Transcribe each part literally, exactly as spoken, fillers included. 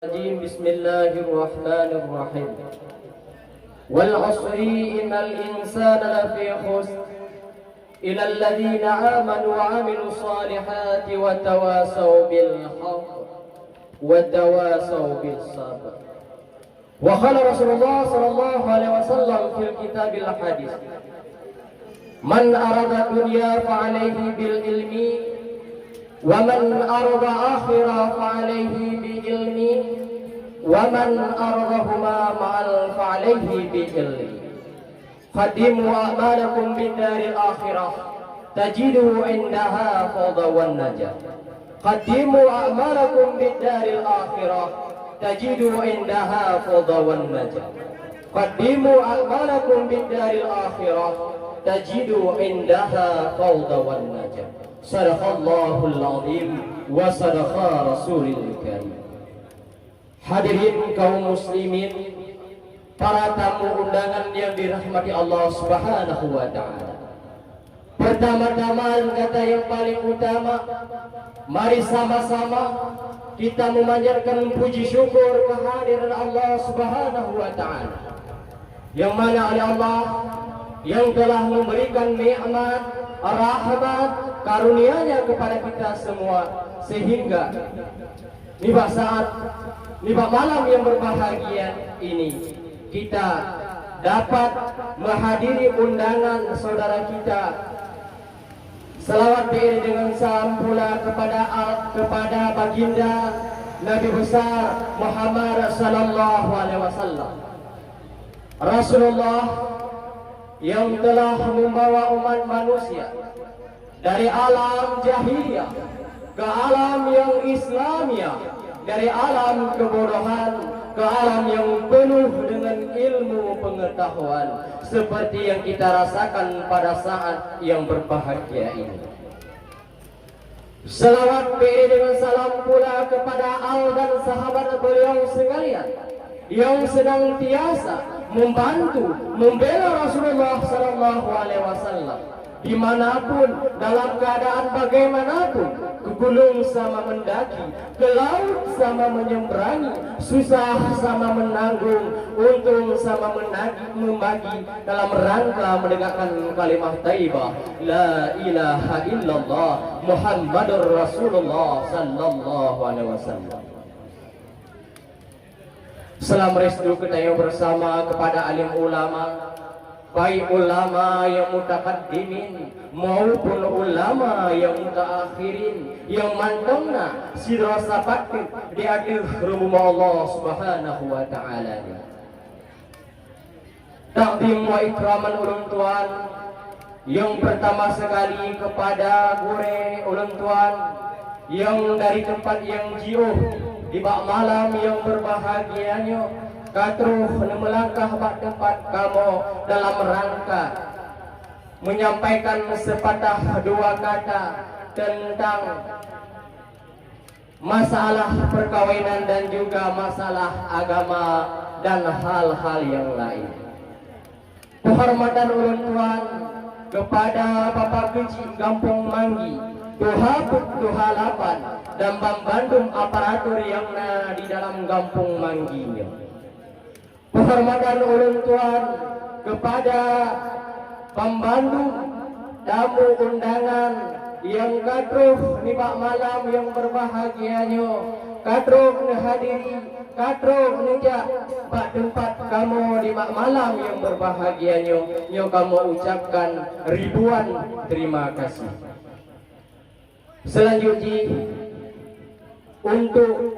الرجيم. بسم الله الرحمن الرحيم. والعصر إن الإنسان لفي خسر إلا الذين آمنوا وعملوا الصالحات وتواصوا بالحق وتواصوا بالصبر. وقال رسول الله صلى الله عليه وسلم في الكتاب الحديث: من أراد الدنيا فعليه بالعلم، ومن أراد الآخرة فعليه بالعلم، ومن أرادهما معا فعليه بالعلم. قدموا أعمالكم بالدار الآخرة تجدوا عندها فوضى والنجاة. قدموا أعمالكم بالدار الآخرة تجدوا عندها فوضى والنجاة. قدموا أعمالكم بالدار الآخرة تجدوا عندها فوضى والنجاة. صدق الله العظيم وصدق رسول الكريم. Hadirin kaum muslimin, para tamu undangan yang dirahmati Allah Subhanahu wa taala. Pertama-tama dan kata yang paling utama, mari sama-sama kita memanjatkan puji syukur kehadiran Allah Subhanahu wa taala. Yang mana oleh Allah yang telah memberikan nikmat, rahmat, karunia-Nya kepada kita semua, sehingga nibak saat, nibak malam yang berbahagia ini, kita dapat menghadiri undangan saudara kita. Selawat beriring dengan salam pula kepada al-, kepada baginda Nabi besar Muhammad sallallahu alaihi wasallam. Rasulullah yang telah membawa umat manusia dari alam jahiliyah ke alam yang Islamiah, dari alam kebodohan ke alam yang penuh dengan ilmu pengetahuan, seperti yang kita rasakan pada saat yang berbahagia ini. Selawat beriring dengan salam pula kepada al dan sahabat beliau sekalian yang senantiasa membantu, membela Rasulullah sallallahu alaihi wasallam. Dimanapun, dalam keadaan bagaimanapun, ke gunung sama mendaki, ke laut sama menyeberangi, susah sama menanggung, untung sama menagi-, membagi dalam rangka menegakkan kalimah thayyibah, la ilaha illallah Muhammadur Rasulullah sallallahu alaihi wasallam. Salam restu geutanyoe bersama kepada alim ulama, baik ulama yang mutakaddimin maupun ulama yang mutaakhirin, yang mantong na sidroe sapat di ateueh rhueng Allah Subhanahu wa Ta'ala. Takzim wa ikraman ulôn tuan, nyang peurtama sekali keupada gurée ulôn tuan nyang dari teumpat nyang jiôh nibak malam nyang beubahgia nyoe ka troh neumeulangkah bak teumpat kamoe dalam rangka menyampaikan sepatah dua kata teuntang masalah perkawinan dan juga masalah agama dan hal-hal yang lain. Penghormatan ulôn tuan kepada Bapak Keuchik Gampông Manggi, Tuha Peuet, Tuha Lapan, dan banmandum aparatur nyang na di dalam Gampông Manggi nyoe. Penghormatan ulôn tuan kepada banmandum tamu undangan nyang ka troh nibak malam nyang beubahgia nyoe, ka troh neuhadiri, ka troh neujak bak teumpat kamoe nibak malam nyang beubahgia nyoe, nyoe kamoe ucapkan ribuan terima kasih. Seulanjut jih, untuk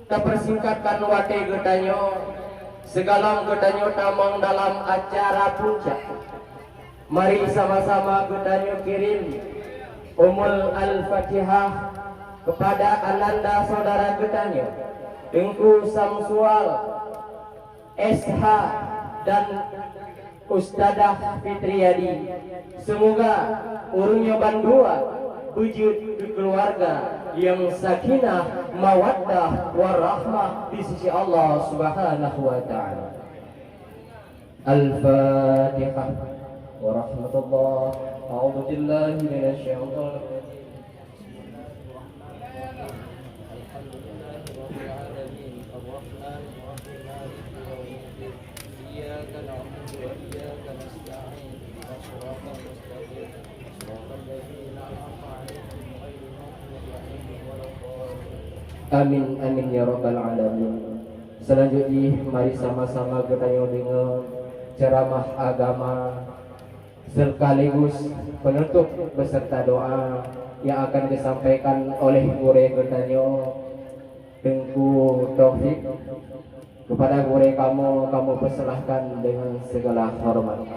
tapeusingkatkan watée geutanyoe, sigohlom geutanyoe tamong dalam acara puncak, mari sama-sama geutanyoe kirém Ummul Al-Fatihah kepada ananda saudara geutanyoe, Teungku Samsual, S H dan Ustazah Fitriadi. Semoga ureuëng nyoe bandua beujeuet keu keuluwarga nyang sakinah, mawaddah, warahmah di sisi Allah Subhanahu wa Ta'ala. Al-Fatihah. Warahmatullah. A'udzubillahi minasyaitonirrajim. Alhamdulillahirabbil alamin. Amin, amin ya rabbal alamin. Selanjutnya, mari sama-sama geutanyoe deungoe ceramah agama sekaligus penutup beserta doa yang akan disampaikan oleh gurée geutanyoe, Teungku Taufik. Kepada gurée kamoe, kamoe persilahkan dengan segala hormat.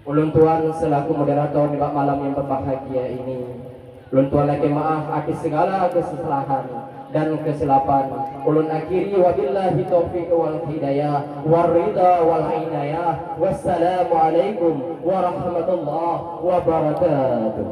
Ulôn tuan selaku moderator nibak malam yang berbahagia ini, ulôn tuan lakée meu'ah atas segala kesalahan dan kesilapan. Ulôn akhiri, wabillahi taufiq wal hidayah, war ridha wal inayah. Wassalamualaikum warahmatullahi wabarakatuh.